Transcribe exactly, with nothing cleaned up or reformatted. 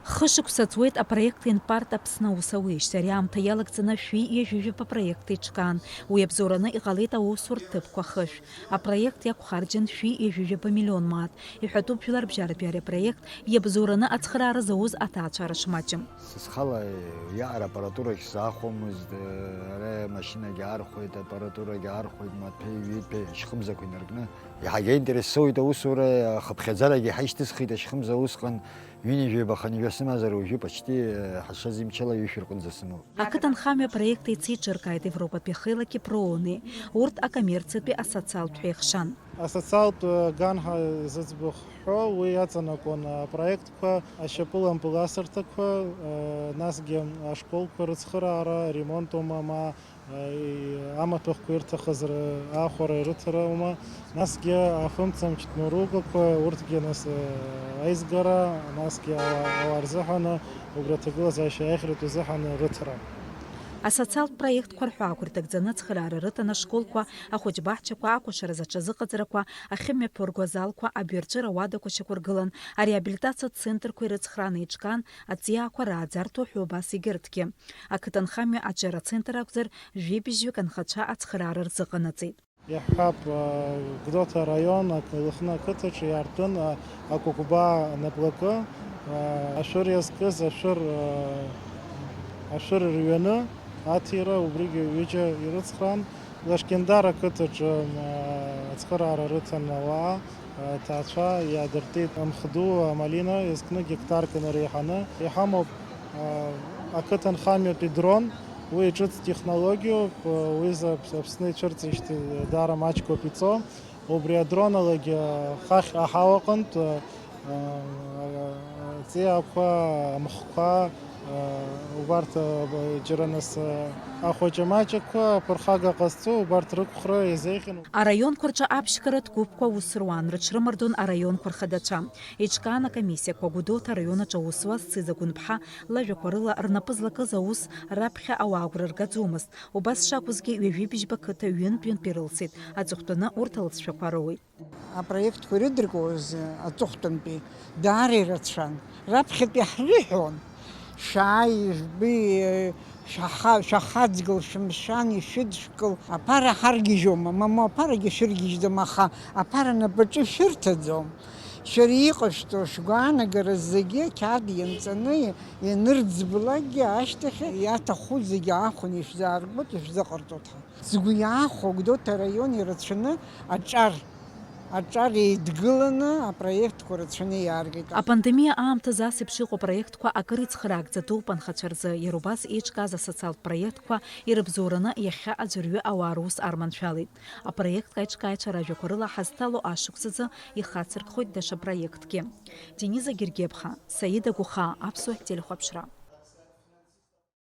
Хышықәса ҵуеит апроект Инпарт Аԥсны аус ауеижьҭеи. Ари аамҭа иалагӡаны шәи ҩажәижәаба проект еиҿкаан. Уи абзоураны иҟалеит аусурҭа ҭыԥқәа хышә. Апроект иақәхарџьын шәи ҩажәижәаба миллион мааҭ. Иҳәатәуп жәларбжьаратәи ари апроект иабзоураны ацхыраара зауз аҭаацәара шмаҷым. Схала иаара апаратурахь саахәомызт, ара амашьынагьы аархәеит, апаратурагьы аархәеит, маҭәеи ҩитәи ашьхымзақәа инаркны. Иаҳагьы аинтерес соуит аусура, ахыԥхьаӡарагьы ҳаишьҭысхит ашьхымза усҟан. Ҩынҩажәаба хынҩажәа сымазар, уажәы почти, э, ҳашаз имчала ҩышә рҟынӡа сымоуп. Ақыҭанхамҩа апроект еицеиҿыркааит Европатәи ахеилак-ки проонеи. Урҭ акоммерциатәи асоциалтә ҳәа ихшан. Асоциалтә, э, ганҳәа зыӡбахә ҳҳәо, уи иаҵанакуан апроектқәа, ашьапылампыл асырҭақәа, э, насгьы ашколқәа рыцхыраара, ремонт ума ма, амаҭәахәқәа ирҭахыз р-, аахәара ирыҭара аума, насгьы афымцамч тәнурулкақәа, урҭгьы нас, аизгара, насгьы ауаа, ауаа рзыҳәаны, убри аҭагылазаашьа аиӷьратә изыҳәаны рыҭара. Асоциалтә проектқәа рҳәаақәа ирҭагӡаны ацхыраара рыҭан ашколқәа, ахәыҷбаҳчақәа, акәашаразы аҽазыҟаҵарақәа, ахьымҩаԥырго азалқәа, абҩарҵәыра ауадақәа шьақәыргылан, ареабилитациатә центрқәа ирыцхрааны еиҿкаан, аҵиаақәа рааӡарҭоу ҳәа убас егьырҭгьы. Ақыҭанхамҩа аҿиара ацентр акәзар, жәибжьҩык анхацәа ацхыраара рзыҟанаҵеит. Иаҳҳәап, а, Гәдоуҭа араион ак-, Лыхны ақыҭаҿы иаартын, а, акәыкәбаа наплакы, а, ашәыр иазкыз ашәыр, а, ашәыр рҩаны аҭира, убригьы ҩыџьа ирыцхраан. Лашкендар ақыҭаҿы, а, ацхыраара рыҭан ауаа. Аҭаацәа иаадыртит амхду амалина, иазкны гектарк инареиҳаны. Иҳамоуп, а, ақыҭанхамҩатәи дрон, уи ҿыц технологиоуп, уи за-, Аԥсны ицәырҵижьҭеи даара маҷк ауп иҵо. Убри адроналагьы, а, хахь аҳауа аҟынтә, а, а, аҵиаақәа, амхқәа, Убарҭ, џьара нас, ахәаҷамаҷақәа аԥырхага ҟазҵо, убарҭ рықәхра иазеиӷьын. Араионқәа рҿы аԥшьгаратә гәыԥқәа аус руан, рыҽрымардон араионқәа рхадацәа. Еиҿкаан акомиссиақәа. Гәдоуҭа араион аҿы аус зуаз Сида Гәынԥҳа лажәақәа рыла рнапы злакыз аус раԥхьа ауаа агәра ргаӡомызт. Убас шакәызгьы, ҩажәибжьба қыҭа ҩынтә-ҩынтә ирылсит. Аҵыхәтәаны урҭ алҵшәақәа роуеит. Апроектқәа ирыдыркуаз аҵыхәтәантәи даара ирацәан. Раԥхьатәи ҳрыҳәон, шәааи, жәбеи, шәаха-, шәахаҵгыл, шәымшәан, ишәыдшәкыл. Аԥара ҳаргьежьуама? Мамоу, аԥарагьы шәыргьежьӡом, аха аԥара напаҿы шәырҭаӡом. Шәара иҟашәҵо шәгәаанагара зегьы ақьаад ианҵаны ианырӡблакгьы, ашьҭахь иаҭаху зегьы аахәаны ишәзааргоит, ишәзыҟарҵоит ҳәа. Сгәы иаахәо, Гәдоуҭа араион ирацәаны аҿар, аҿар еидгыланы апроектқәа рацәаны иааргеит. Апандемиа аамҭазы ас еиԥш иҟоу апроектқәа акыр ицхыраагӡатәуп анхацәа рзы. Иара убас еиҿкааз асоциалтә проектқәа ирыбзоураны иахьа аӡәырҩы ауаа рус арманшәалеит. Апроект аиҿкааҩцәа ражәақәа рыла ҳазҭало ашықәсазы ихацыркхоит даҽа проектгьы. Дениза Гергеԥха, Саида Гәыхаа, Аԥсуа телехәаԥшра.